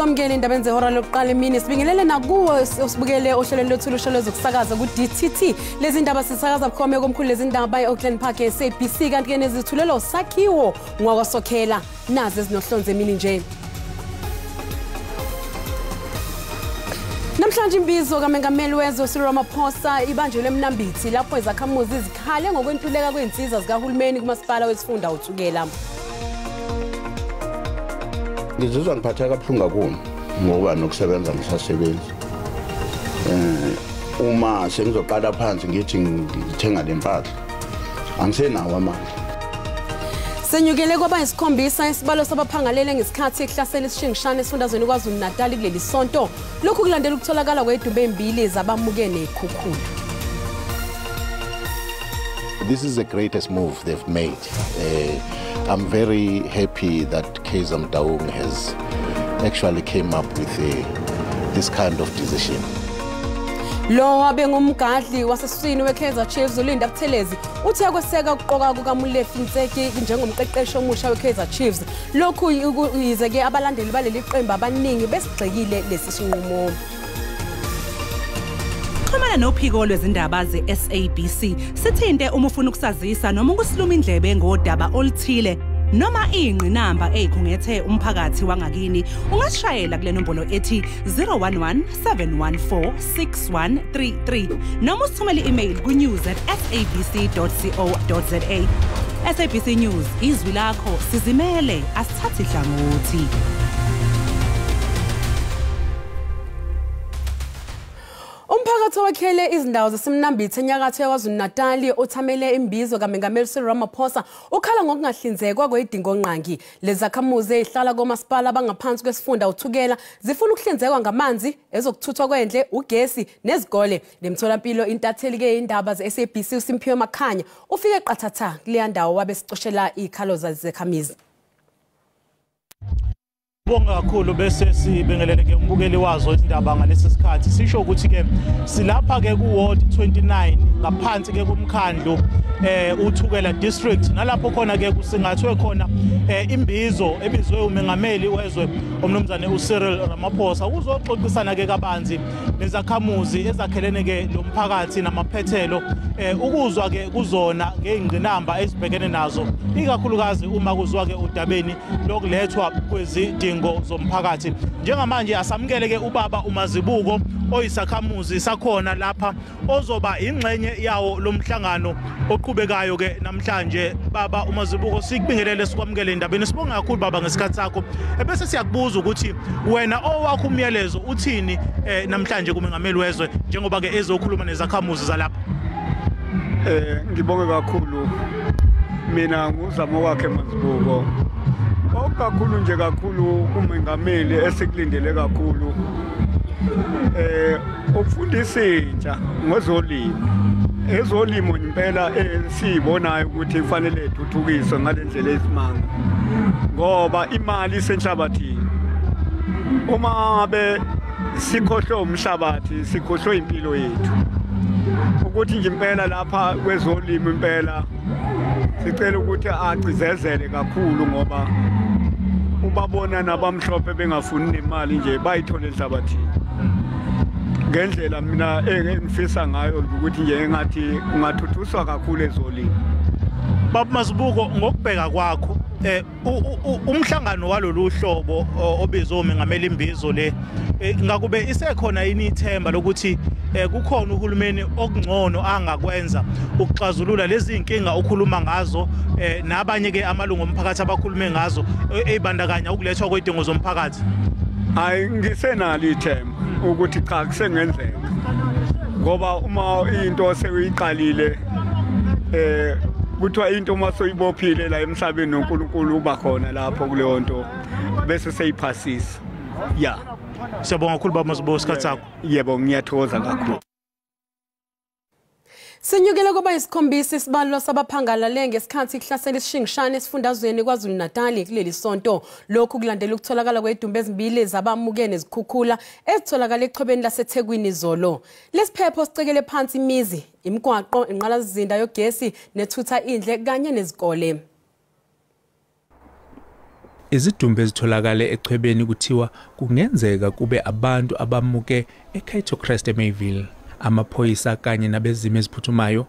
Sikwamukele indaba zehora lokuqala emini. Sibingelele nakuwe osibukele ohlelweni lwethu lokusakaza ku-DTT. Lezi ndaba sisakaza bukhoma komkhulu lezi ndaba e-Auckland Park e-SABC, kanti ke nezithulelo sakhiwo ngwakwaSokhela nazi ezinohlonze emini nje. Namhlanje imbizo kaMengameli wezwe Cyril Ramaphosa ibanjelwe eMnambithi lapho izakhamuzi zikhale ngokwentuleka kwezinsiza zikahulumeni kumasipala wesifunda uThukela. Ngizizwa ngiphatheka kabuhlungu kakhulu ngoba nokusebenza ngisasebenzi. Uma sengizoqala phansi ngithi ngithenga le mpahla angisenawo amandla. Senyukele kwaba isikhombisa isibalo sabaphangalele ngesikhathi ekuhlasela isishingishane esifundazweni KwaZulu-Natal kuleli sonto. Lokhu kulandela ukutholakala kwezidumbu ezimbili zabamuke nekhukhula. This is the greatest move they've made. I'm very happy that Kaizer Motaung has actually came up with this kind of decision. Lo wabe ngumgadli wasesiswini weKaizer Chiefs uLinda Buthelezi uthi uyakweseka ukuqoka kukaMolefi Ntseki njengomqeqeshi omusha weKaizer Chiefs. Lokhu yize ke abalandeli baleli qembu abaningi besigxekile lesi sinqumo. Xhumana nophiko lwezindaba ze-SABC sithinte uma ufuna ukusazisa noma ukusiluma indlebe ngodaba oluthile noma ingqinamba eyikhungethe umphakathi wangakini. Ungasishayela kule nombolo ethi 011 714 6133 noma usithumele i-email ku-news@sabc.co.za. SABC News, izwi lakho, sizimele, asithathi hlangothi. Umphakathi owakhele izindawo zaseMnambithi enyakatho yaKwaZulu-Natal othamele imbizo kaMengameli Cyril Ramaphosa ukhala ngokungahlinzekwa kwezidingongqangi. Lezakhamuzi ezihlala komasipala abangaphansi kwesifunda uThukela zifuna ukuhlinzekwa ngamanzi, ezokuthuthwa kwendle, ugesi nezikole. Nemtholampilo intatheli ke indaba ze-SABC uSimphiwe Makhanya ufike qathatha kuleya ndawo wabe sicoshela izikhalo zazekhamizi. Bonga kakhulu bese sibingelele ke umbukeli wazo izindaba ngalesi sikhathi. Sisho ukuthi ke silapha ke ku Ward 29 ngaphansi ke kumkhandlu uThukela District, nalapho khona ke kusingathwe khona imbizo ebizwe umengameli wezwe umnumzane uCyril Ramaphosa uzoxoxisana ke kabanzi nezakhamuzi ezakhelene ke lo mphakathi namaphethelo, ukuzwa ke kuzona ngeingqinamba ezibhekene nazo, ikakhulukazi uma kuzwa ke udabeni lokulethwa kwezidingo zomphakathi. Njengamanje asamukele ke ubaba uMazibuko oyisakhamuzi sakhona lapha ozoba ingxenye yawo lomhlangano oqhubekayo ke namhlanje. Baba uMazibuko, sikubingelele sikwamukele endabeni. Sibonga kakhulu baba ngesikhathi sakho. Ebese siyakubuza ukuthi wena owakho umyalezo uthini namhlanje kumengameli wezwe njengoba ke ezokhuluma nezakhamuzi zalapha? Ngibonge kakhulu. Mina nguzama wakhe Mazibuko. Okakhulu nje kakhulu umengameli esikulindele kakhulu ukufundisa intsha ngezolimo. Ezolimo impela esiyibonayo ukuthi kufanele ithuthukiswe ngalendlela esimanga, ngoba imali isenhlabathini. Uma ngabe sikhohlwe umhlabathi sikhohlwe impilo yethu. Ukuthi nje impela lapha kwezolimo impela sicela ukuthi agcizezele kakhulu, ngoba ubabona nabamhlophe bengafuni nemali nje bayithole enhlabathini. Ngendlela mina engifisa ngayo ukuthi nje engathi ungathuthuswa kakhulu ezolimo. Baba Mazibuko, ngokubheka kwakho umhlangano walolu hlobo obizwe umengameli imbizo le, ngakube isekhona yini ithemba lokuthi kukhona uhulumeni okungcono angakwenza ukuxazulula lezi inkinga okhuluma ngazo nabanye ke amalungu omphakathi abakhulume ngazo ezibandakanya ukulethwa kwezidingo zomphakathi? Hayi, ngisenalo ithemba ukuthi cha kusengenzeka, ngoba uma into sekuyiqalile kuthiwa into uma soyibophile la emhlabeni noNkulunkulu uba khona lapho kuleyo nto bese seyiphasisa. Ya, siyabonga kakhulu baba Mazibuko isikhathi sakho. Yebo, ngiyathokoza kakhulu. Senyukele kwaba isikhombisa isibalo sabaphangalale ngesikhathi kuhlasela isishingishane esifundazweni KwaZulu-Natal kuleli sonto. Lokhu kulandela ukutholakala kwezidumbu ezimbili zabamuke nezikhukhula ezitholakala echwebeni laseThekwini izolo. Lesiphepho sicekele phansi imizi, imigwaqo, inqalasizinda yogesi nethutha indle kanye nezikole. Izidumbu ezitholakale echwebeni kuthiwa kungenzeka kube abantu abamuke eCato Crest eMayville. Amaphoyisa kanye nabezimo eziphuthumayo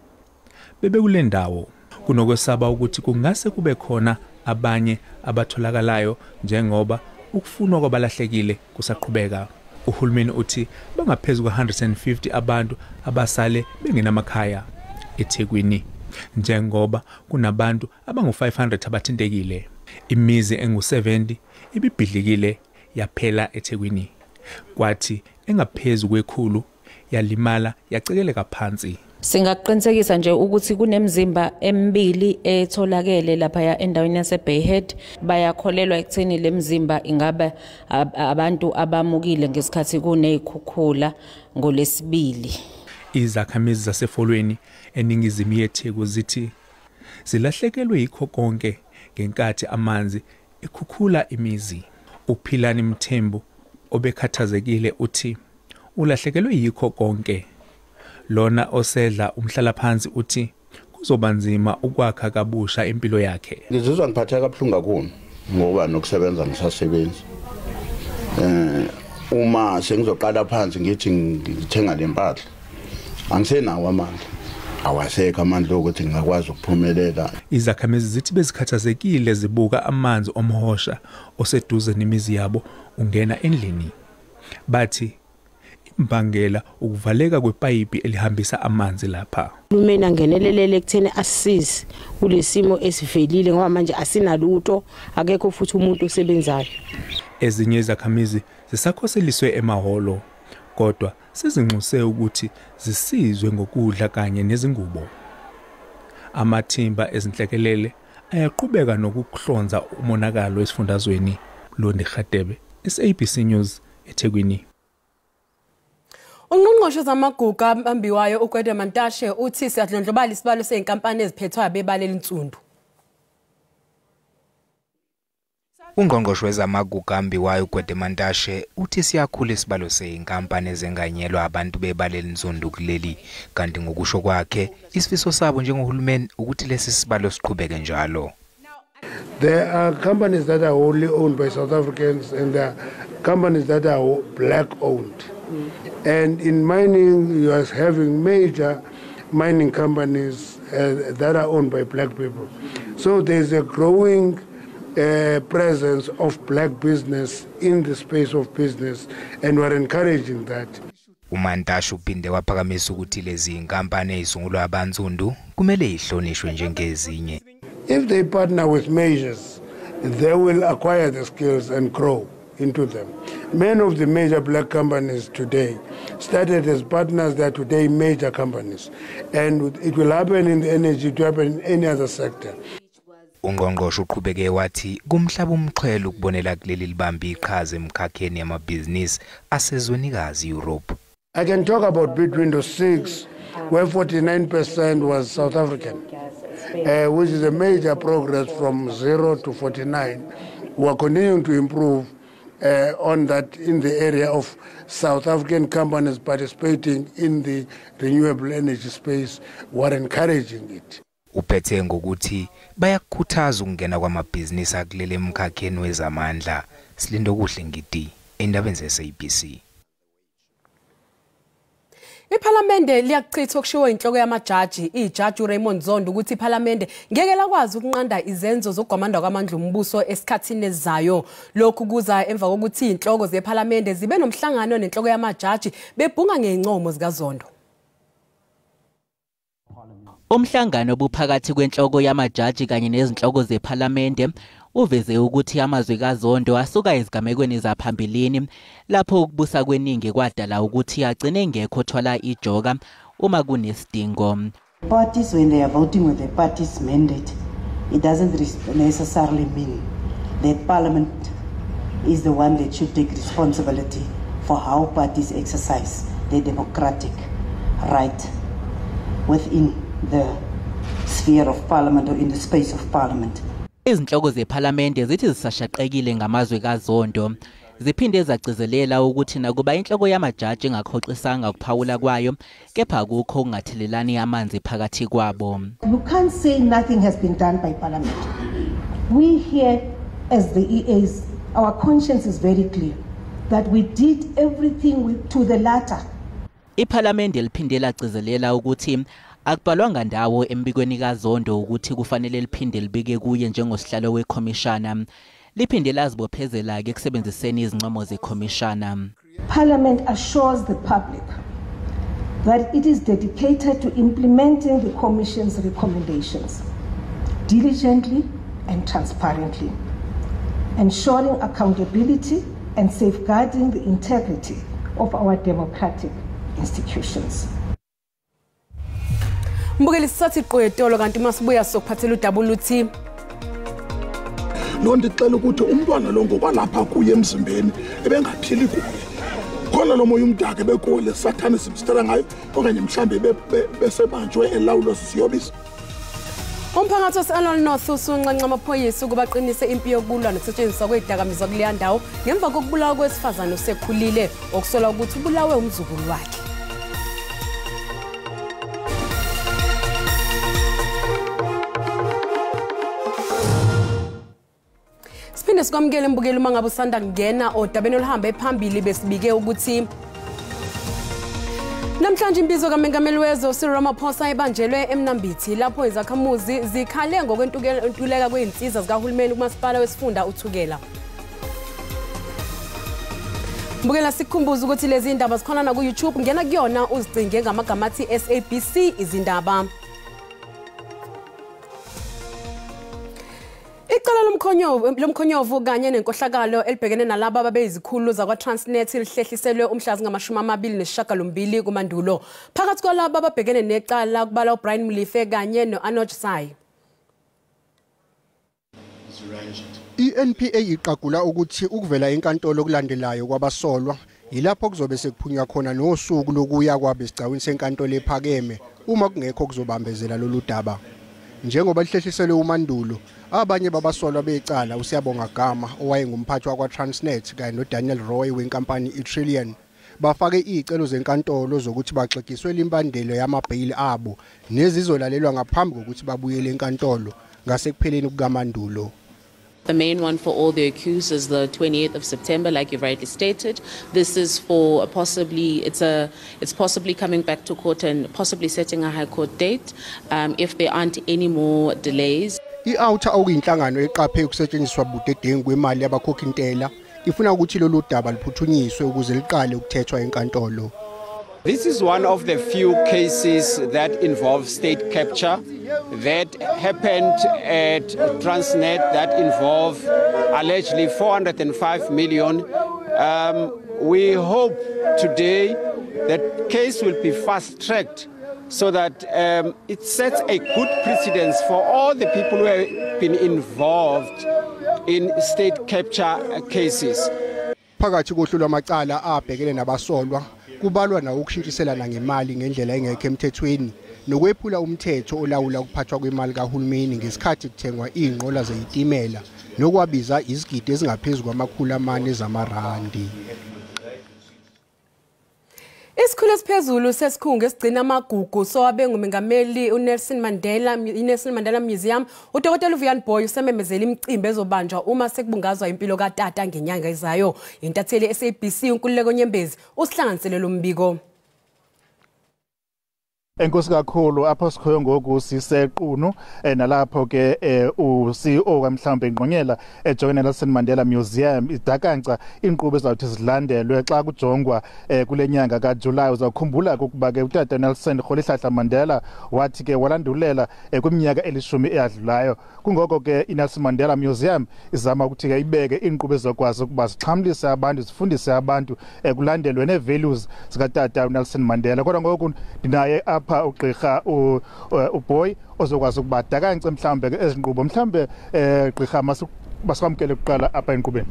bebekule ndawo. Kunokwesaba ukuthi kungase kube khona abanye abatholakalayo njengoba ukufunwa kwabalahlekile kusaqhubeka. Uhulumeni uthi bangaphezu kwa-150 abantu abasale bengenamakhaya eThekwini, njengoba kunabantu abangu-500 abathintekile. Imizi engu-70 ibibhidlikile yaphela eThekwini, kwathi engaphezu kwekhulu yalimala yacekeleka phansi. Singaqinisekisa nje ukuthi kunemizimba emibili etholakele lapha endaweni yaseBayhead. Bayakholelwa ekutheni lemizimba ingabe abantu abamukile ngesikhathi kunezikhukhula ngolesibili. Izakhamizi zaseFolweni eningizimu yeTheku zithi zilahlekelwe yikho konke ngenkathi amanzi ekhukhula imizi. uPhilani Mthembu obekhathazekile uthi ulahlekelwe yikho konke. Lona osedla umhlalaphansi uthi kuzoba nzima ukwakha kabusha impilo yakhe. Ngizizwa ngiphatheka kabuhlungu kakhulu ngoba nokusebenza ngisasebenzi. Uma sengizoqala phansi ngithi ngithenga lempahla, angisenawo amandla. Awasekho amandla ukuthi ngingakwazi ukuphumelela. Izakhamizi zithi bezikhathazekile zibuka amanzi omhosha oseduze nemizi yabo ungena endlini. Bathi imbangela ukuvaleka kwepayipi elihambisa amanzi lapha. Uhulumeni angenelelele ekutheni asisize kulesimo esivelile ngoba manje asinalutho, akekho futhi umuntu osebenzayo. Ezinye izakhamizi zisakhoseliswe emahholo, kodwa sezinxuse ukuthi zisizwe ngokudla kanye nezingubo. Amathimba ezinhlekelele ayaqhubeka nokuhlonza umonakalo esifundazweni. Londi Khatebe, SABC News, eThekwini. Ungqongqoshe zamagugu ambiwayo uGwede Mantashe uthi siyadlondlobala isibalo seyinkampani eziphethwe abebala elinsundu. Ungqongqoshe wezamagugu ambiwayo uGwede Mantashe uthi siyakhula isibalo seyinkampani ezenganyelwa abantu bebala elinsundu kuleli, kanti ngokusho kwakhe isifiso sabo njengohulumeni ukuthi lesi sibalo siqhubeke njalo. There are companies that are wholly owned by South Africans and there are companies that are black owned. And in mining, you are having major mining companies that are owned by black people. So there's a growing presence of black business in the space of business, and we're encouraging that. uMantashe uphinde waphakamisa ukuthi lezi inkampani ezisungulwa abansundu kumele ihlonishwe njengezinye. If they partner with majors, they will acquire the skills and grow into them. Many of the major black companies today started as partners that are today major companies. And it will happen in the energy, it will happen in any other sector. Ungqongqoshe uqhubeke wathi kumhlaba umxhwele ukubonela kuleli libambe iqhaza emkhakheni yamabhizinisi asezwenikazi Europe. I can talk about bid window 6, where 49% was South African, which is a major progress from 0 to 49. We are continuing to improve on that in the area of South African companies participating in the renewable energy space. We are encouraging it. Uphethe ngokuthi bayakukhuthaza ukungena kwamabhizinisi akulele emkhakheni wezamandla. Silindokuhle Ngidi, endabeni ze-SABC. Iphalamende liyakuchitha okushiwo inhloko yamajaji ijaji uRaymond Zondo ukuthi iphalamende ngeke lakwazi ukunqanda izenzo zokugwamandwa kwamandla ombuso esikhathini esizayo. Lokhu kuza emva kokuthi inhloko zephalamende zibe nomhlangano nenhloko yamajaji bebhunga ngeincomo zikaZondo. Umhlangano obuphakathi kwenhloko yamajaji kanye nezinhloko zephalamende uveze ukuthi amazwi kaZondo asuka ezigamekweni zaphambilini lapho ukubusa kweningi kwadala ukuthi agcine engekho thwala ijoka uma kunesidingo. Parties, when they are voting with the party's mandate, it doesn't necessarily mean that parliament is the one that should take responsibility for how parties exercise their democratic right within the sphere of parliament or in the space of parliament. Izinhloko zephalamende zithi zisashaqekile ngamazwi kaZondo. Ziphinde zagcizelela ukuthi nakuba inhloko yamajaji engakhoxisanga ukuphawula kwayo, kepha akukho ukungathelelani amanzi phakathi kwabo. You can't say nothing has been done by parliament. We here as the EAs, our conscience is very clear that we did everything to the latter. Iphalamende liphinde lagcizelela ukuthi akubhalwanga ndawo embikweni kaZondo ukuthi kufanele liphinde libike kuye njengosihlalo wekhomishana. Liphinde lazibophezela-ke ekusebenziseni izincomo zekhomishana. Parliament assures the public that it is dedicated to implementing the Commission's recommendations diligently and transparently, ensuring accountability and safeguarding the integrity of our democratic institutions. Mbukeli, sisathi qwetolo kanti masibuya sokuphathela udaba oluthi loo nto ixela ukuthi umntwana lo ngokwalapha kuye emzimbeni ebengaphili kuye khona lo moya umdaka ebekuwo le sathane simsithela ngayo okanye mhlawumbi besebanjwe elawulwa sisiyobisi. Umphakathi wase-Aliwal North usunxenxa amaphoyisa ukuba aqinise impi yokulwa nokusetshenziswa kwezidakamizwa kuleya ndawo ngemva kokubulawa kwesifazane osekhulile okusolwa ukuthi ubulawe umzukulu wakhe. Siphinde sikwamukele mbukeli uma ngabe usanda kungena odabeni oluhambe phambili. Besibike ukuthi namhlanje imbizo kaMengameli wezwe Cyril Ramaphosa ibanjelwe eMnambithi lapho izakhamuzi zikhale ngokwentuleka kwezinsiza zikahulumeni kumasipala wesifunda uThukela. Mbukela, sikukhumbuza ukuthi lezi indaba zikhona na ku-YouTube, ngena kuyona uzicinge ngamagama athi SABC izindaba. Icala lomkhonyovu kanye nenkohlakalo elibhekene nalabo ababeyizikhulu zakwa-Transnet lihlehliselwe umhla zingama-28 kuMandulo. Phakathi kwalabo ababhekene necala kubala uBrian Molefe kanye no-Anoj Sai. I-NPA iqagula ukuthi ukuvela enkantolo okulandelayo kwabasolwa yilapho kuzobe sekuphunywa khona nosuku lokuya kwabo esigcawini senkantolo ephakeme uma kungekho kuzobambezela lolu daba. Njengoba lihlehliselwe uMandulo, abanye babasolwa becala uSiyabonga Gama owayengumphathi wakwa-Transnet kanye noDaniel Roy wenkampani iTrillion bafake izicelo zenkantolo zokuthi baxegiswe limbandelo yamabheyili abo nezizolalelwa ngaphambi kokuthi babuyele enkantolo ngasekupheleni kukaMandulo. The main one for all the accused is the 28th of September, like you've rightly stated. This is for possibly, it's possibly coming back to court and possibly setting a high court date if there aren't any more delays. I-OUTA okuyinhlangano eqaphe ukusetshenziswa budedengu kwemali yabakhokhi-ntela ifuna ukuthi lolu daba luphuthunyiswe ukuze liqale ukuthethwa enkantolo. This is one of the few cases that involve state capture that happened at Transnet that involve allegedly 405 million. We hope today that case will be fast-tracked so that it sets a good precedence for all the people who have been involved in state capture cases. Phakathi kohlu lwamacala abhekene nabasolwa kubalwa nawo ukushintshiselana ngemali ngendlela engekho emthethweni nokwephula umthetho olawula ukuphathwa kwemali kahulumeni ngesikhathi kuthengwa izinqola zezitimela nokwabiza izigidi ezingaphezu kwama-400 zamarandi. Isikhulu esiphezulu sesikhungo esigcina amagugu sowabe ngumengameli uNelson Mandela, iNelson Mandela Museum, uDokotela uVian Boy usememezela imicimbi ezobanjwa uma sekubungazwa impilo katata ngenyanga ezayo. Intatheli SABC uNkululeko Nyembezi usihlanganisele lo mbiko. Enkosi kakhulu. Apho sikhoyo ngoku sisequnu nalapho ke u-CEO kamhlawumbe ingqonyela ejongene Nelson Mandela Museum idakanca inkqubo ezawuthi zilandelwe xa kujongwa kule nyanga kaJuly. Uzawukhumbula ukuba ke utata Nelson Rolihlahla Mandela wathi ke walandulela kwiminyaka 10 eyadlulayo. Kungoko ke iNelson Mandela Museum izama ukuthi ke ibeke inkqubo ezokwazi ukuba zixhamlise abantu, zifundise abantu, kulandelwe nee-values zikatata uNelson Mandela. Kodwa ngoku ndinaye apha ugqirha uBoy ozokwazi ukuba dakance mhlawumbe ke ezinqubo. Mhlawumbe gqirha masikwamkele kuqala apha enkqubeni.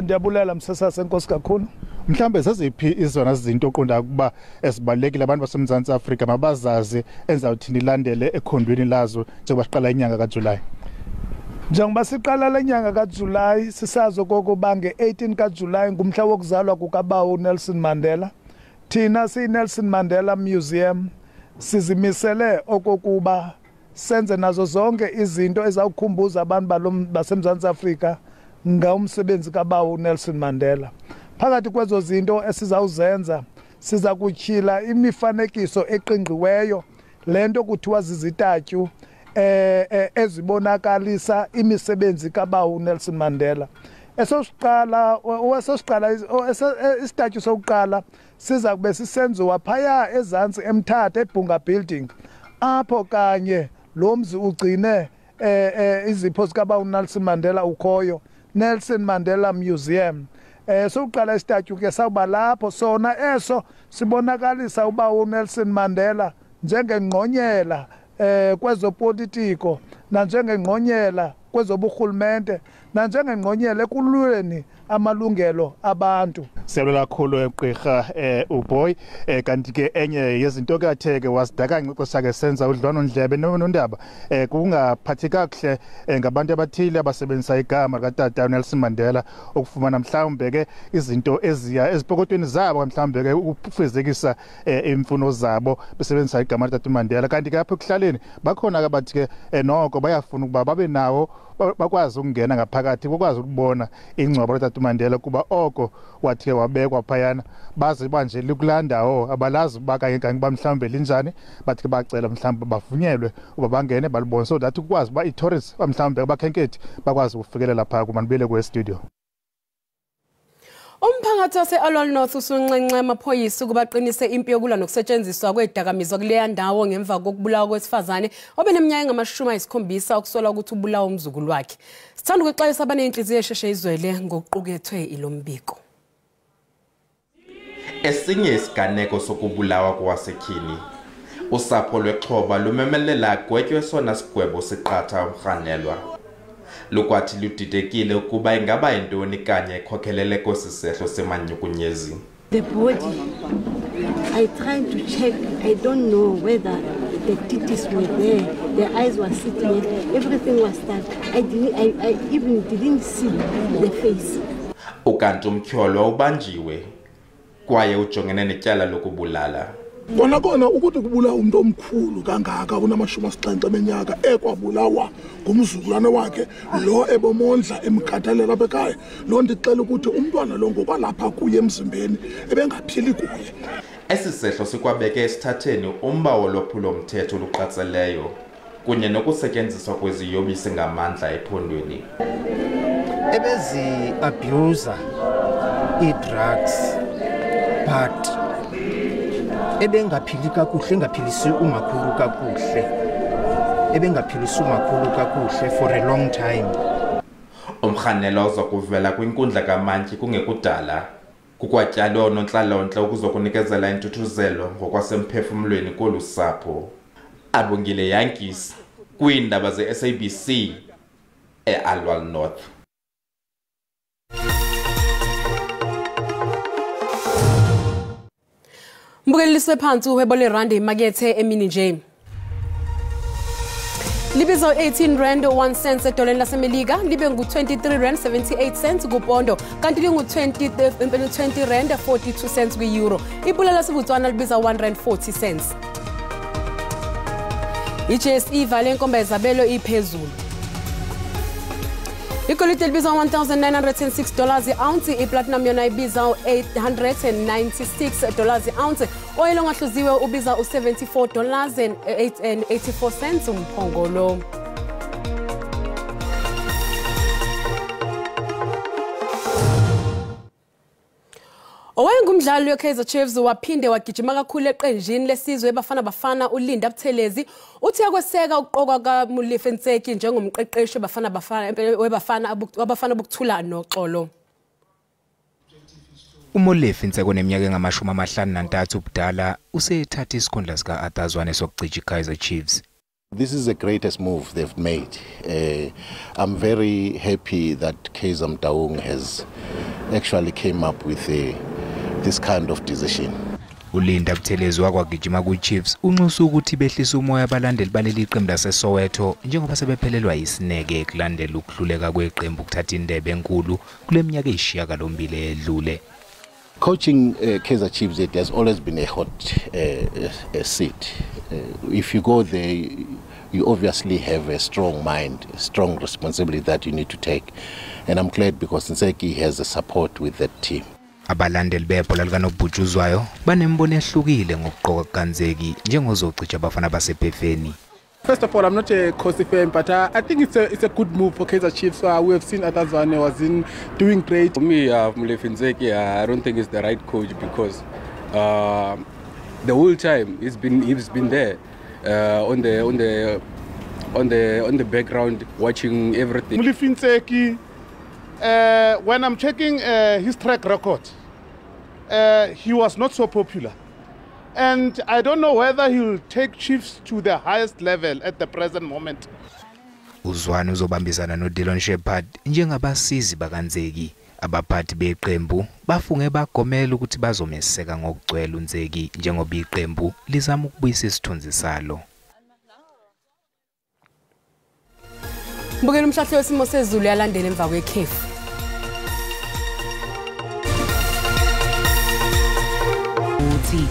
Ndiyabulela msesase, enkosi kakhulu. Mhlawumbe zeziphi izona izinto oqonda ukuba ezibalulekile abantu baseMzantsi Afrika mabazazi ezawuthini ilandele ekhondweni lazo njengoba siqala inyanga kaJulayi? Njengoba siqala le nyanga kaJulayi, sisazi okokuba nge-18 kaJulayi ngumhla wokuzalwa kukabawo uNelson Mandela. Thina siyi-Nelson Mandela Museum sizimisele okokuba senze nazo zonke izinto ezawukhumbuza abantu baseMzantsi Afrika ngomsebenzi kabawo uNelson Mandela. Phakathi kwezo zinto esizawuzenza, siza kutyhila imifanekiso eqingqiweyo, lento kuthiwa zizitatyu ezibonakalisa imisebenzi kabawo uNelson Mandela. Esosiqala isitatyu sokuqala siza kube sisenziwa phaya ezantsi eMthatha eBhunga Building, apho kanye lo mzi ugcine izipho zikabawo uNelson Mandela ukhoyo, Nelson Mandela Museum. Sokuqala isitatyu ke sawuba lapho, sona eso sibonakalisa ubawo uNelson Mandela njengengqonyela kwezopolitiko, nanjengengqonyela kwezoburhulumente, nanjengengqonyela ekulweni amalungelo abantu. Siyabulela kakhulu egqirha uBoy. Kanti ke enye yezinto ke athe ke wasidaka ngexesha ke senza udliwano-ndlebe nondaba kungaphathi kakuhle ngabantu abathile abasebenzisa igama likatata uNelson Mandela ukufumana mhlawumbe ke izinto eziya ezipokotweni zabo, mhlawumbe ke ukufezekisa imfuno zabo besebenzisa igama likatata Mandela. Kanti ke apha ekuhlaleni bakhona ke abathi ke noko bayafuna ukuba babe nawo, bakwazi ukungena ngaphakathi, bakwazi ukubona ingcwaba likatata Mandela, kuba oko wathi wabekwa phayana baze banje likulaa ndawo abalazi uba kanye kanye uba mhlawumbe linjani. Bathi ke bacela mhlawumbe bavunyelwe uba bangene balibone, so that ukwazi uba ii-tourists mhlawumbe abakhenkethi bakwazi ukufikelela phaa. Kumanibuyele kwestudio. Umphakathi wase-Aliwal North usunxenxe amaphoyisa ukuba aqinise impi yokulwa nokusetshenziswa kwezidakamizwa kuleya ndawo ngemva kokubulawa kwesifazane obeneminyaka engama-70 okusolwa ukuthi ubulawa umzukulu wakhe. Sithanda ukuxwayisa abanenhliziyo esheshe izwele ngokuqukethwe ilombiko. Esinye isiganeko sokubulawa kowasetyhini, usapho lwexhoba lumemelela agwetywe sona sigwebo siqatha umrhanelwa. Lukwathi ludidekile ukuba ingaba yintoni kanye ekhokhelele kwesi sehlo semanyukunyezi. The body, I tried to check, I don't know whether the titties were there, the eyes were sitting, everything was done. I even didn't see the face. Ukanti umtyholwa ubanjiwe kwaye ujongene netyala lokubulala. Kona kona ukuthi kubulawa umuntu omkhulu kangaka unama-70 eminyaka ekwabulawa ngumzukulwane wakhe lo ebomondla emkhathalela apha ekhaya, loo nto ixela ukuthi umntwana lo ngokwalapha kuye emzimbeni ebengaphili kuye. Esi sehlo sikwabeke esithatheni umba wolwaphulomthetho oluqatseleyo kunye nokusetyenziswa kweziyobisi ngamandla ephondweni. Ebezi-abuser ii-drugs, but ebengaphili kakuhle, engaphilisi umakhulu kakuhle, ebengaphilisi umakhulu kakuhle for a long time. Umrhanelwa uza kuvela kwinkundla kamantyi kungekudala. Kukwatyalwe oonontlalontle ukuzokunikezela intuthuzelo ngokwasemphefumlweni kolu sapho. Abongile Yankees kwiindaba ze-SABC e-Aliwal North. Mbukeliswe phansi uhwebo lwerandi imakethe emini nje. Libiza 18 rand 1 cent edoleni laseMelika, libe ngu-23 rand 78 cents kupondo, kanti lingu-20 rand 42 cents kwi-euro. Ipula laseBotswana libiza 1 rand 40 cents. I-JSE ivale inkomba yezabelo iphezulu. Igolide libiza $1,906 i-ounce, i-platinum yona ibiza $896 i-ounce. Oyilo ongahluziwe ubiza u-$74.84 umphongolo. Owayengumdlali weKaizer Chiefs waphinde wagijima kakhulu eqenjini lesizwe eBafana Bafana uLinda Buthelezi uthi uyakweseka ukuqokwa kaMolefi Ntseki njengomqeqeshi weBafana Bafana wabafana bokuthula noxolo. uMolefi Ntseki oneminyaka engama-53 ubudala usethathe isikhundla sika-Arthur Zwane sokucija iKaizer Chiefs. This is the greatest move they've made. I'm very happy that Kaizer Motaung has actually came up with this kind of decision. uLinda Buthelezi wakwagijima kwi-Chiefs unxusa ukuthi behlise umoya abalandeli baleli qembu laseSoweto njengoba sebephelelwa yisineke kulandela ukuhluleka kweqembu ukuthatha indebe enkulu kule minyaka eyisishiyagalombili edlule. Coaching Kaizer Chiefs, it has always been a hot seat. If you go there, you obviously have a strong mind, a strong responsibility that you need to take. And I'm glad because Ntseki has the support with that team. Abalandeli bebhola likanobhutshuzwayo banembono ehlukile ngokuqoka kukaNtseki njengozocija abafana basephefeni. First of all, I'm not a Khosi fan, but I think it's a good move for Kaizer Chiefs. We have seen Arthur Zwane was in doing great. For me, Molefi Ntseki, I don't think he's the right coach because the whole time he's been there on the background watching everything. Molefi Ntseki, when I'm checking his track record, he was not so popular. And I don't know whether he'll take Chiefs to the highest level at the present moment. Uzwane uzobambisana noDillon Sheppard njengabasizi bakaNtseki. Abaphathi beqembu bafunge bagomela ukuthi bazomeseka ngokugcwele uNtseki njengoba iqembu lizama ukubuyisa isithunzi salo. Mbukela umhlahlo wesimo sezulu yalandela emva kwekhefu. Uthi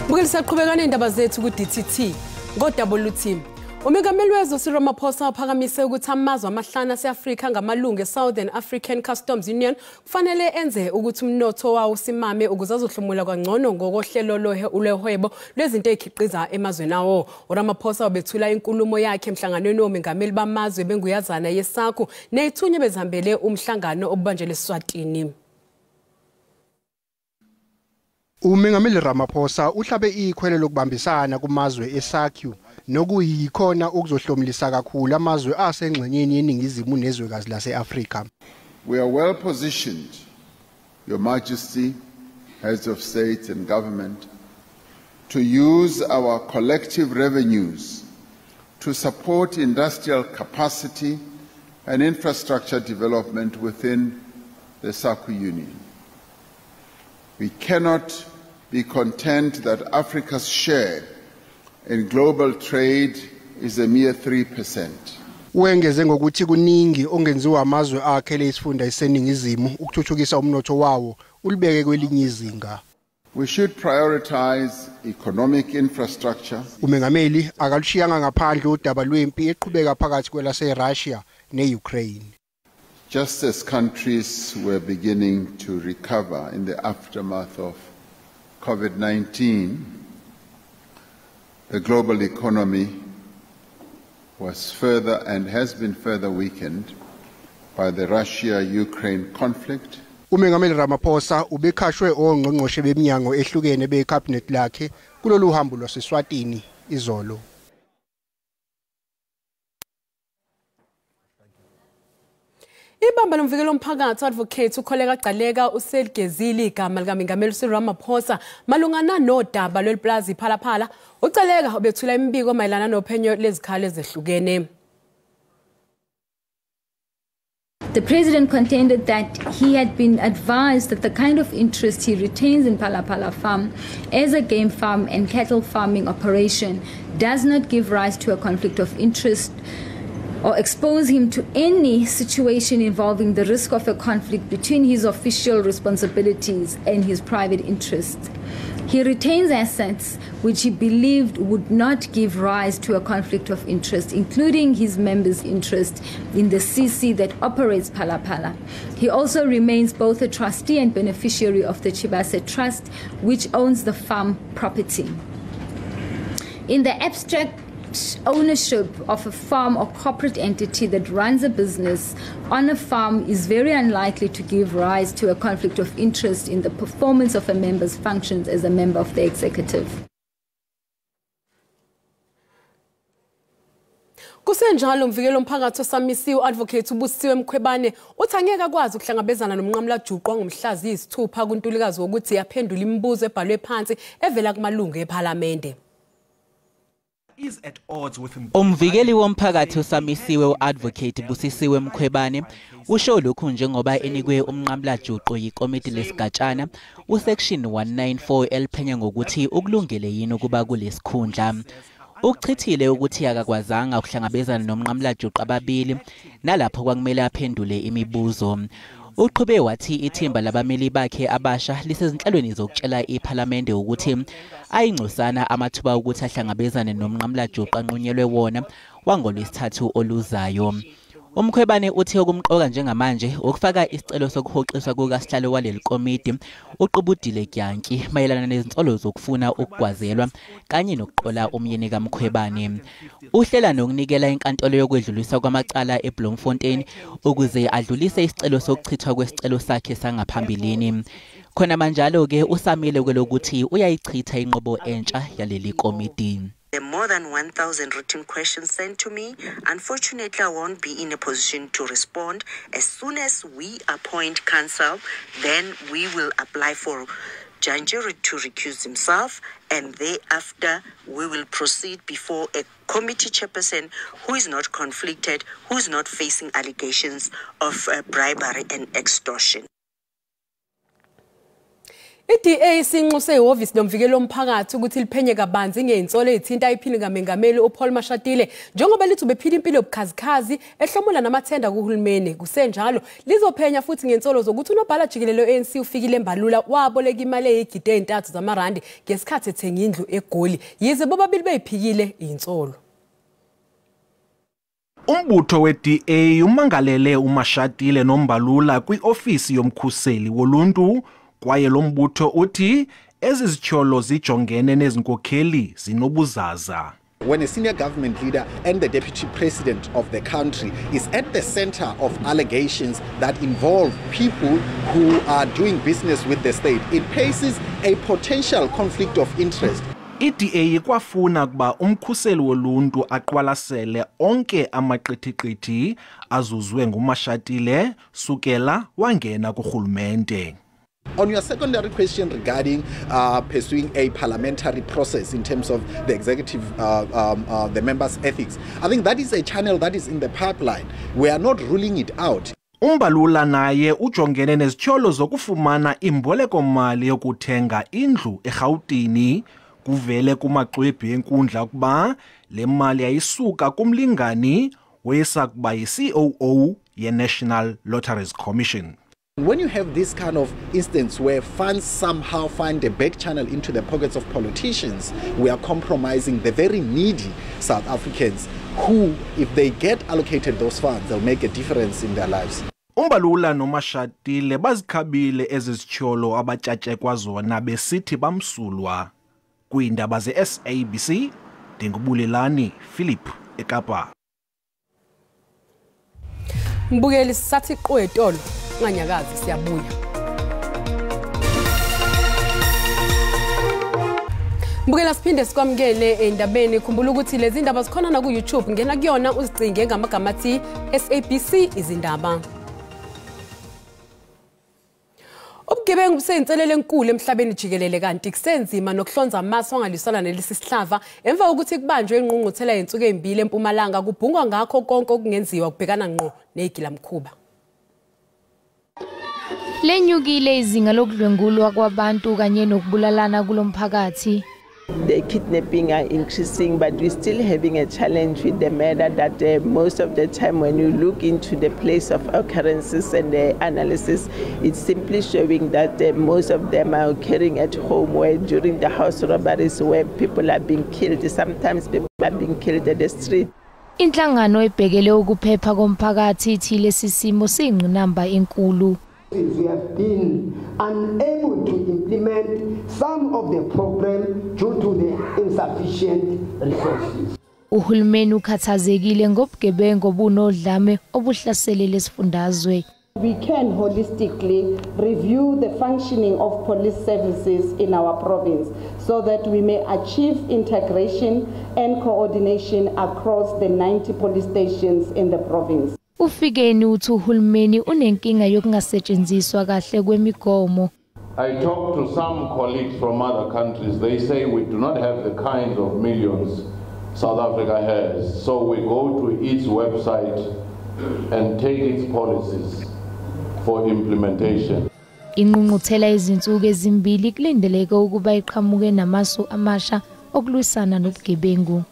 Mbukeli, siyaqhubeka nendaba zethu ku-DTT ngodaba oluthi umengameli wezwe Cyril Ramaphosa uphakamise ukuthi amazwe amahlanu ase-Afrika ngamalungu e-Southern African Customs Union kufanele enze ukuthi umnotho wawo usimame ukuze azohlomula kangcono ngokohlelo lwehwebo lwezinto ezikhiqiza emazweni awo. uRamaphosa ubethula inkulumo yakhe emhlanganweni womengameli bamazwe benguyazana yeSACU neyithunywa bezihambele umhlangano obubanjelwe eSwatini. Umengameli Ramaphosa uhlabe ikhwelo lokubambisana kumazwe eSACU nokuyikhona okuzohlomulisa kakhulu amazwe asengxenyeni yeningizimu nezwekazi lase-Afrika. We are well positioned, Your Majesty, heads of state and government, to use our collective revenues to support industrial capacity and infrastructure development within the SACU Union. We cannot be content that Africa's share in global trade is a mere 3%. Wengeze ngokuthi kuningi ongenziwa amazwe akhe lesifunda eseningizimu ukuthuthukisa umnotho wawo ulibeke kwelinye izinga. We should prioritize economic infrastructure. Umengameli akalushiyanga ngaphandle udaba lwempi eqhubeka phakathi kwelase-Russia ne-Ukraine. Just as countries were beginning to recover in the aftermath of COVID-19, the global economy was further and has been further weakened by the Russia-Ukraine conflict. Umengameli Ramaphosa ubekhashwe ongqongqoshe beminyango ehlukene becabinet lakhe kulolu hambo lwaseSwatini izolo. Ibamba lomvikeli womphakathi advocate uKholeka Gcaleka useligezile igama likamengameli Cyril Ramaphosa malungana nodaba lweliplazi Phalaphala. UGcaleka ubethula imibiko mayelana nophenyo lezikhalo ezehlukene. The president contended that he had been advised that the kind of interest he retains in Phalaphala Farm as a game farm and cattle farming operation does not give rise to a conflict of interest or expose him to any situation involving the risk of a conflict between his official responsibilities and his private interests. He retains assets which he believed would not give rise to a conflict of interest, including his members' interest in the CC that operates Phalaphala. He also remains both a trustee and beneficiary of the Chibase Trust, which owns the farm property. In the abstract, ownership of a farm or corporate entity that runs a business on a farm is very unlikely to give rise to a conflict of interest in the performance of a member's functions as a member of the executive. Kusenjalo umvikeli womphakathi osamisiwe advocate uBusisiwe Mkhwebane uthi angeke akwazi ukuhlangabezana nomnqamulajuqu ngomhla ziyisithupha kuNtulikazi wokuthi aphendule imibuzo ebhalwe phansi evela kumalungu ePhalamende. Umvikeli womphakathi osamisiwe uadvocate Busisiwe Mkhwebane usho lokhu njengoba enikwe umnqamulajuqu yikomiti lesigatshana usection 194 eliphenya ngokuthi ukulungele yini ukuba kulesikhundla. Ukuchithile ukuthi akakwazanga ukuhlangabezana nomnqamulajuqu ababili nalapho kwakumele aphendule imibuzo. Uqhube wathi ithimba labameli bakhe abasha lisezinhlelweni zokutshela iPhalamende ukuthi ayingcosana amathuba ukuthi ahlangabezane nomnqamulajuqu anqunyelwe wona wangolwesithathu oluzayo. UMkhwebane uthi okumqoka njengamanje ukufaka isicelo sokuhoxiswa kukasihlalo waleli komidi uQubudile Dyantyi mayelana nezinsolo zokufuna ukugwazelwa kanye nokuqola umyeni kaMkhwebane. Uhlela nokunikela inkantolo yokwedluliswa kwamacala eBloemfontein ukuze adlulise isicelo sokuchithwa kwesicelo sakhe sangaphambilini. Khona manjalo-ke usamile kwelokuthi uyayichitha inqobo entsha yaleli komidi. There are more than 1,000 written questions sent to me. Unfortunately, I won't be in a position to respond. As soon as we appoint counsel, then we will apply for Dyantyi to recuse himself, and thereafter we will proceed before a committee chairperson who is not conflicted, who is not facing allegations of bribery and extortion. I-DA isinxuse ihhovisi lomvikeli womphakathi ukuthi liphenye kabanzi ngezinsolo ezithinta iphini kamengameli uPaul Mashatile njengoba lithi ubephila impilo yobukhazikhazi ehlomula namathenda kuhulumeni. Kusenjalo lizophenya futhi ngensolo zokuthi unobhala jikelele we-ANC uFikile Mbalula waboleka imali eyigidi ezintathu zamarandi ngesikhathi ethenga indlu eGoli, yize bobabili beyiphikile insolo. Umbutho we-DA umangalele uMashatile noMbalula kwiofisi yomkhuseli woluntu. Kwaye lo mbutho uthi ezi zityholo zijongene nezinkokheli zinobuzaza. When a senior government leader and the deputy president of the country is at the center of allegations that involve people who are doing business with the state, it poses a potential conflict of interest. I-DA ikwafuna ukuba umkhuseli woluntu aqwalasele onke amaqithiqithi azuzwe nguMashatile sukela wangena kurhulumente. On your secondary question regarding pursuing a parliamentary process in terms of the executive, the members' ethics, I think that is a channel that is in the pipeline. We are not ruling it out. UMbalula naye ujongene nezityholo zokufumana imboleko-mali yokuthenga indlu eRhawutini. Kuvele kumaxwebhu enkundla ukuba le mali yayisuka kumlingani owayesakuba yi-COO ye-National Lotteries Commission. When you have this kind of instance where funds somehow find a back channel into the pockets of politicians, we are compromising the very needy South Africans who, if they get allocated those funds, they'll make a difference in their lives. UMbalula noMashatile bazikhabile ezi zityholo abatyatshekwa zona besithi bamsulwa. Kwiindaba ze-SABC, ndinguBulelani Philip eKapa. Mbukeli, sisathi qo etolo, unganyakazi, siyabuya. Mbukela, siphinde sikwamukele endabeni. Khumbula ukuthi lezi ndaba zikhona na ku-YouTube, ngena kuyona uzicinge ngamagama athi SABC izindaba. Ubugebengu buseyinselelo enkulu emhlabeni jikelele, kanti kusenzima nokuhlonza amasu angalwisana nalesi sihlava emva kokuthi kubanjwe ingqungquthela yensuku ezimbili eMpumalanga kubhungwa ngakho konke okungenziwa kubhekana ngqo nezigilamkhuba. Lenyukile izinga lokudlwengulwa kwabantu kanye nokubulalana kulomphakathi. The kidnapping are increasing, but we're still having a challenge with the murder that most of the time when you look into the place of occurrences and the analysis, it's simply showing that most of them are occurring at home, where during the house robberies where people are being killed, sometimes people are being killed at the street. Inhlangano ebhekele ukuphepha komphakathi ithi lesi simo siyingqinamba enkulu. We have been unable to implement some of the program due to the insufficient resources. Uhulumeni ukhathazekile ngobugebengu obunodlame obuhlasele lesifundazwe. We can holistically review the functioning of police services in our province so that we may achieve integration and coordination across the 90 police stations in the province. Ufikeni uthi uhulumeni unenkinga yokungasetshenziswa kahle kwemigomo. I talk to some colleagues from other countries. They say we do not have the kinds of millions South Africa has. So we go to its website and take its policies for implementation. Ingqungquthela izinsuku ezimbili kulindeleke ukuba iqhamuke namasu amasha okulwisana nobugebengu.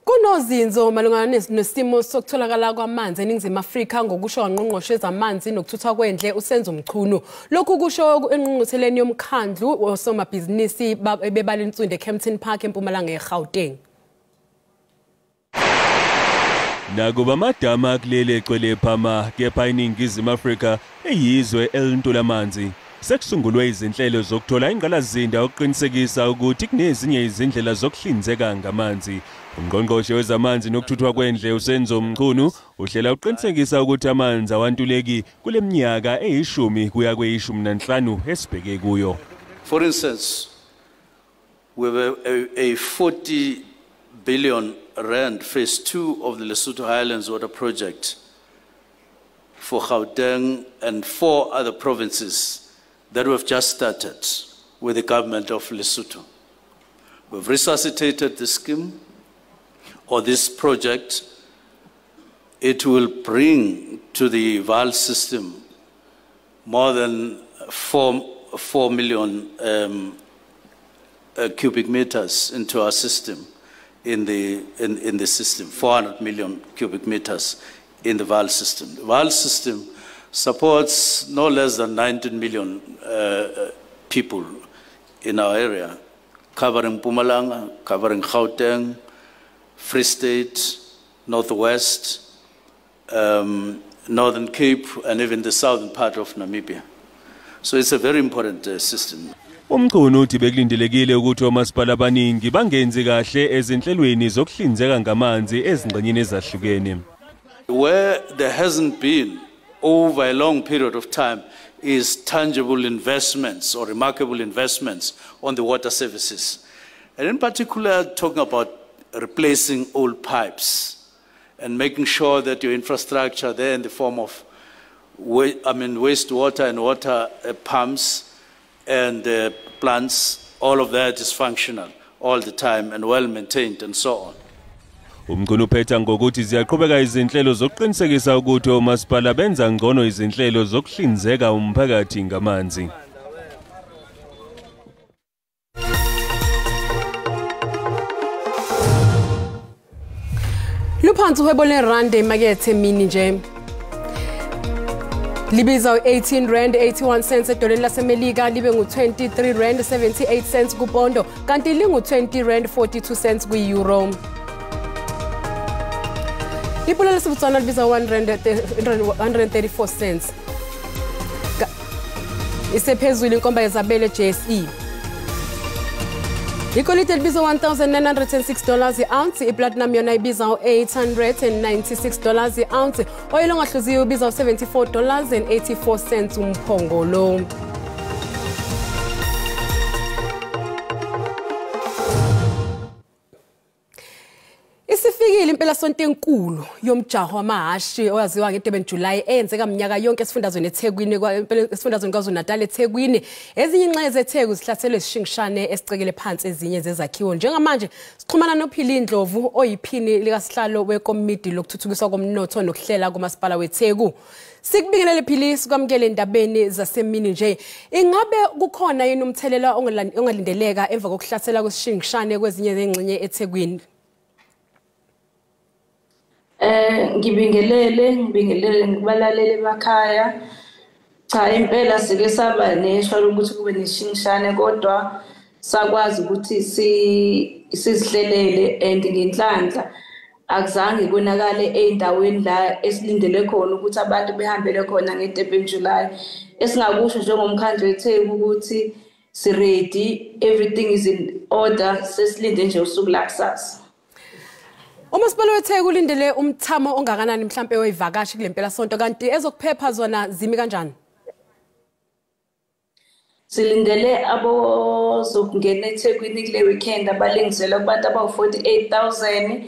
Kunozinzo malungana nesimo sokutholakala kwamanzi eNingizimu Afrika ngokusho kangqongqoshe wezamanzi nokuthuthwa kwendle uSenzo Mchunu. Lokhu kusho engqungqutheleni yomkhandlu wosomabhizinisi bebala insundu eKempton Park eMpumalanga eGauteng. Nakuba amadamu akuleli egcwele phama, kepha iNingizimu Afrika iyizwe elintula amanzi. Sekusungulwe izinhlelo zokuthola ingqalasizinda ukuqinisekisa ukuthi kunezinye izindlela zokuhlinzeka ngamanzi. Ungqongqoshe wezamanzi nokuthuthwa kwendle uSenzo Mchunu uhlela ukuqinisekisa ukuthi amanzi awantuleki kule minyaka eyi-10 kuya kweyi-15 esibheke kuyo. For instance, we have a 40 billion rand phase 2 of the Lesotho Highlands Water Project for Gauteng and 4 other provinces that we've just started with the government of Lesotho. We've resuscitated the scheme or this project. It will bring to the Vaal system more than 4 million cubic meters into our system, in the system, 400 million cubic meters in the Vaal system. The Vaal system supports no less than 19 million people in our area, covering Mpumalanga, covering Gauteng, Free State, Northwest, Northern Cape, and even the southern part of Namibia. So it's a very important system. Umchunu uthi bekulindelekile ukuthi omasipala abaningi bangenzi kahle ezinhlelweni zokuhlinzeka ngamanzi ezingxenyeni ezahlukene. Where there hasn't been over a long period of time is tangible investments or remarkable investments on the water services. And in particular, talking about replacing old pipes and making sure that your infrastructure there in the form of wastewater and water pumps and plants, all of that is functional all the time and well maintained and so on. Umchunu uphetha ngokuthi ziyaqhubeka izinhlelo zokuqinisekisa ukuthi omasipala benza ngcono izinhlelo zokuhlinzeka umphakathi ngamanzi. Luphansi uhwebo lwerandi emakethe emini nje. Libiza u-18 rand 81 cents edoleni laseMelika, libe ngu-23 rand 78 cents kupondo, kanti lingu-20 rand 42 cents kwi-euro. Ipula laseBotswana libiza 1 rand 134 cents. Isephezulu inkomba yezabelo JSE. Igolide libiza $1,906 i-ounce, iplatinum yona ibiza $896 i-ounce, oyilo ongahluziwe ubiza $74.84 umphongolo. Isifikile impelasonto enkulu yomjaho wamahhashi oyaziwa ngeDurban July eyenzeka minyaka yonke esifundazweni eThekwini, esifundazweni KwaZulu-Natal eThekwini. Ezinye ingxenye zeTheku zihlaselwe isishingishane esicekele phansi ezinye zezakhiwo. Njengamanje sixhumana noPhili Ndlovu oyiphini likasihlalo wekomidi lokuthuthukiswa komnotho nokuhlela kumasipala weTheku. Sikubingelele Phili, sikwamukele endabeni zasemini nje. Ingabe kukhona yini umthelela ongalindeleka emva kokuhlasela kwesishingishane kwezinye zengxenye eThekwini? Ngibingelele ngibalalele emakhaya. Cha, impela sike saba neshwa lokuthi kube neshingishane, kodwa sakwazi ukuthi sizihlelele and ngenhlanhla akuzange konakale ey'ndaweni la esilindele khona ukuthi abantu behambele khona nge-Durban July. Esingakusho njengomkhandlu weTheku ukuthi si-ready, everything is in order, sesilinde nje usuku lakusasa. Umasipala weTheku ulindele umthamo ongakanani mhlampe weyivakashi kule mpelasonto, kanti ezokuphepha zona zimi kanjani? Silindele abozokungena eThekwini kule weekend abalingiselwa kubantu abawu-48,000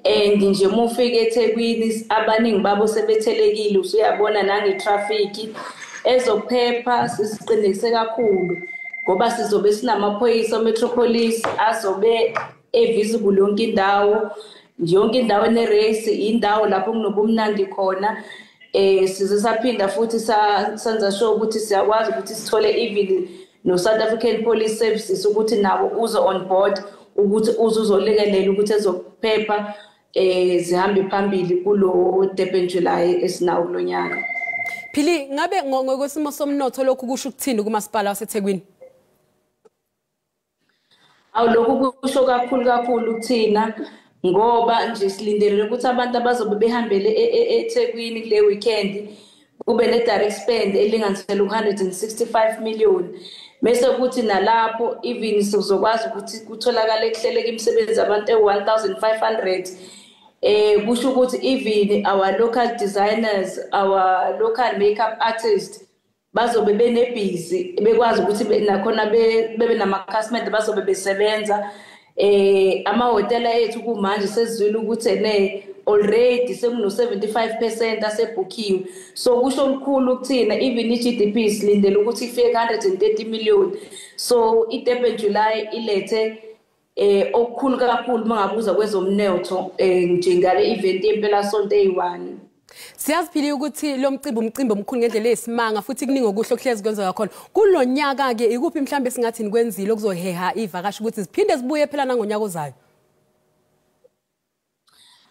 and nje uma ufika eThekwini abaningi babo sebethelekile, usuyabona nange-traffic. Ezokuphepha sisiqinise kakhulu ngoba sizobe sinamaphoyisa metropolis azobe e-visible yonke indawo. Yonke indawo ene-race indawo lapho kunobumnandi khona. Size saphinda futhi senza sure ukuthi siyakwazi ukuthi sithole even no South African Police Services ukuthi nabo uze on board ukuthi uzolekelela ukuthi ezokuphepha zihambe phambili kulo Durban July esinawo kulonyaka. Phili, ngabe ngokwesimo somnotho lokhu kusho ukuthini kumasipala waseThekwini? Awu, lokhu kusho kakhulu kakhulu kuthina, ngoba nje silindele ukuthi abantu abazobe behambele eThekwini kule weekend kube ne direct spend elinganiselwa ku-165 million, bese kuthi nalapho even sizokwazi ukuthi kutholakale kuhleleke imisebenzi abantu e-1500. Kusho ukuthi even our local designers, our local makeup artists bazobe benebhizi, bekwazi ukuthi nakhona bebe namakhasimende, bazobe besebenza. Amahhotela ethu kumanje sesizwile ukuthi ene already sekuno 75% asebhukhiwe, so kusho olukhulu kuthina. Even i-GDP silindele ukuthi ifike 130 million, so i-Durban July ilethe okukhulu kakhulu mangabuza kwezomnotho njengale event yempelasonto eyi-1. Siyazi Phili ukuthi lo mcimbi umcimbi omkhulu ngendlela eyisimanga, futhi kuningi okuhle okuhlezi kwenzeka khona. Kulo nyaka-ke ikuphi mhlawumbe singathi nikwenzile okuzoheha ivakashi ukuthi ziphinde zibuye phela nangonyaka ozayo?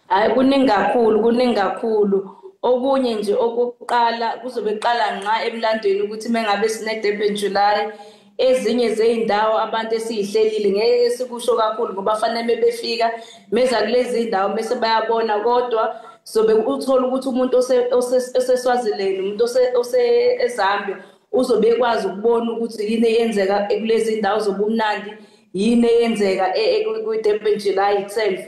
Hayi, kuningi kakhulu, kuningi kakhulu. Okunye nje okokuqala kuzobe kuqala nqa emlandweni ukuthi mengabe sine-Durban July, ezinye zey'ndawo abantu esiyihlelile ngeke sikusho kakhulu ngoba fanele befika meza kulezi ndawo bese bayabona, kodwa sobe uthola ukuthi umuntu oseSwaziland, umuntu ose-Zambia uzobe ekwazi ukubona ukuthi yini eyenzeka kulezi ndawo zobumnandi, yini eyenzeka kwi-Durban July itself.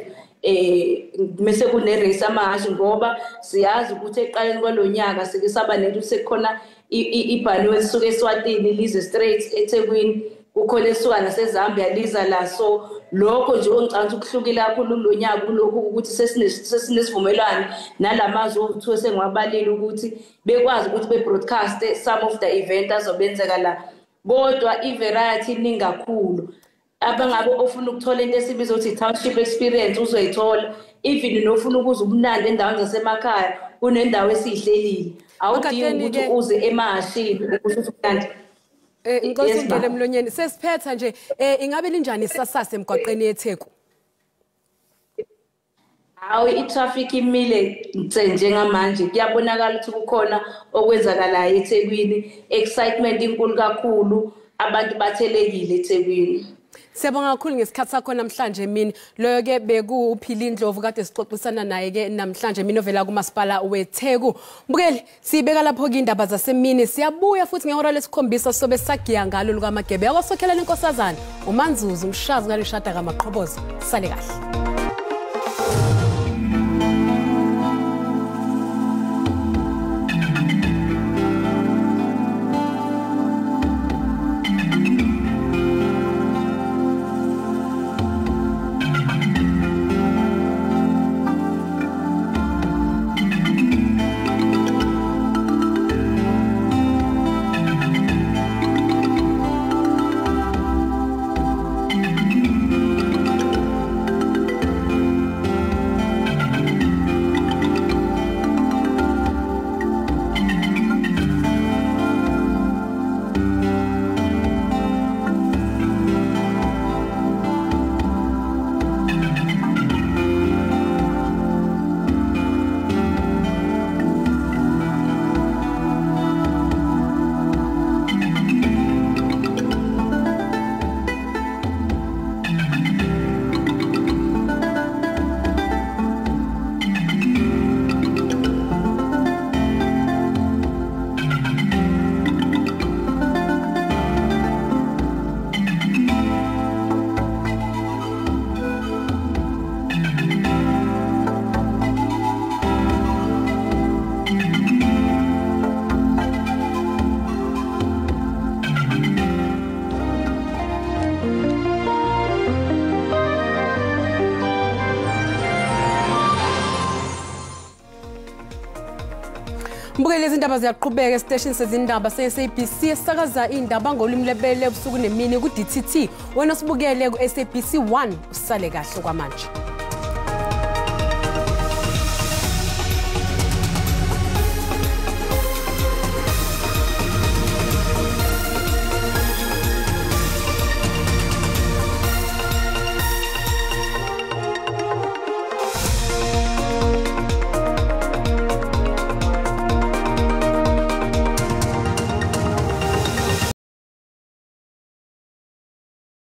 Mase kune race amahhashi, ngoba siyazi ukuthi ekuqaleni kwalonyaka sike saba nento sekukhona ibhanoyi elisuka eSwatini lize straight eThekwini, kukhona esuka naseZambia liza la. So lokho nje ongicabanga ukuthi kuhlukile kakhulu kulonyaka kulokhu ukuthi sesinesivumelwano nalamazwe okuthiwa sengiwabalile ukuthi bekwazi ukuthi be-broadcast some of the event azobenzeka la, kodwa i-variety iningi kakhulu. Abangabe ofuna ukuthola into esibiza ukuthi i-township experience uzoyithola, even nofuna ukuza ubumnandi endaweni zasemakhaya kunendawo esiyihlelile, awudingi ukuthi uze emahhashini ukuthi ubumnandi. Ngicela ungene emlonyeni, sesiphetha nje, ingabe linjani isasasa emgwaqeni yeTheku? Hawu, i-traffic imile nse njengamanje, kuyabonakala ukuthi kukhona okwenzakalayo eThekwini, excitement inkulu kakhulu, abantu bathelekile eThekwini. Siyabonga kakhulu ngesikhathi sakho namhlanje Mini. Loyo ke bekuPhili Ndlovu kade sixoxisana naye ke namhlanje Mini ovela kumasipala weTheku. Mbukeli, sibeka lapho ke indaba zasemini, siyabuya futhi ngehora lesikhombisa sobe sagiya ngalo lukaMagebe. Akwasokhelana inkosazana uManzuzu umshazi ngalishada kaMaqhoboza. Sale kahle. Mbukeli, izindaba ziyaqhubeka esiteshini sezindaba se-SABC esakaza indaba ngolimi lwebele ebusuku nemini ku-DTT. Wena usibukele ku-SABC 1, usale kahle kwamanje.